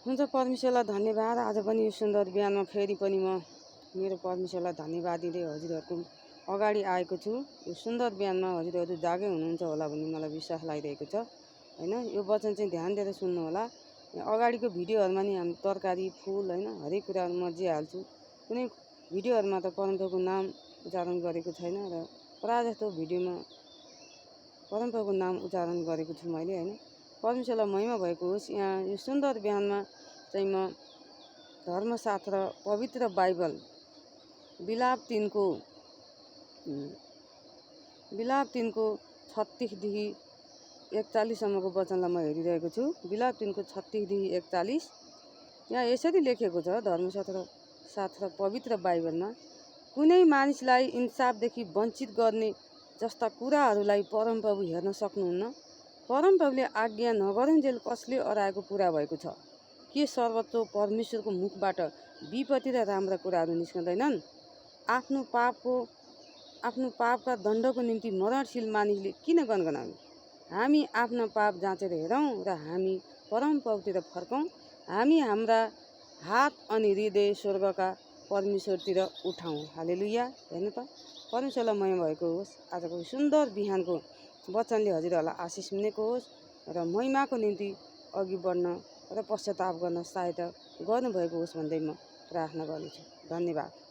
हुन्छ, परमेश्वरलाई धन्यवाद। आज पनि यो सुन्दर बिहानमा फेरि पनि म मेरो परमेश्वरलाई धन्यवाद दिँदै हजुरहरूको अगाडि आएको छु। यो सुन्दर बिहानमा हजुरहरू जागै हुनुहुन्छ होला भन्ने मलाई विश्वास लागिरहेको छ होइन। यो वचन चाहिँ ध्यान दिएर सुन्नु होला। अगाडिको भिडियोहरूमा नि हामी तरकारी फुल होइन हरेक कुराहरू म जे हाल्छु, कुनै भिडियोहरूमा त परमप्रभुको नाम उच्चारण गरेको छैन र प्रायः जस्तो भिडियोमा परमप्रभुको नाम उच्चारण गरेको छु मैले होइन। परमेश्वरलाई महिमा भएको होस्। यहाँ यो सुन्दर बिहानमा चाहिँ म धर्मशास्त्र पवित्र बाइबल बिलाप 3को 36देखि 41सम्मको वचनलाई म हेरिरहेको छु। बिलाप 3को 36देखि 41। यहाँ यसरी लेखेको छ धर्मशास्त्र पवित्र बाइबलमा, कुनै मानिसलाई इन्साफदेखि वञ्चित गर्ने जस्ता कुराहरूलाई परमप्रभु हेर्न सक्नुहुन्न। परमप्रभुले आज्ञा नगरुन्जेल कसले अराएको पुरा भएको छ? के सर्वोच्च परमेश्वरको मुखबाट विपत्ति र राम्रा कुराहरू निस्कँदैनन्? आफ्नो पापका दण्डको निम्ति मरणशील मानिसले किन गनगनाउने? हामी आफ्ना पाप जाँचेर हेरौँ र हामी परमप्रभुतिर फर्कौँ। हामी हाम्रा हात अनि हृदय स्वर्गका परमेश्वरतिर उठाउँ। हालेलुया। हेर्नु त, परमेश्वरलाई महिमा भएको होस्। आजको सुन्दर बिहानको वचनले हजुरहरूलाई आशिष मिलेको होस् र महिमाको निम्ति अघि बढ्न र पश्चाताप गर्न सहायता गर्नुभएको होस् भन्दै म प्रार्थना गर्नेछु। धन्यवाद।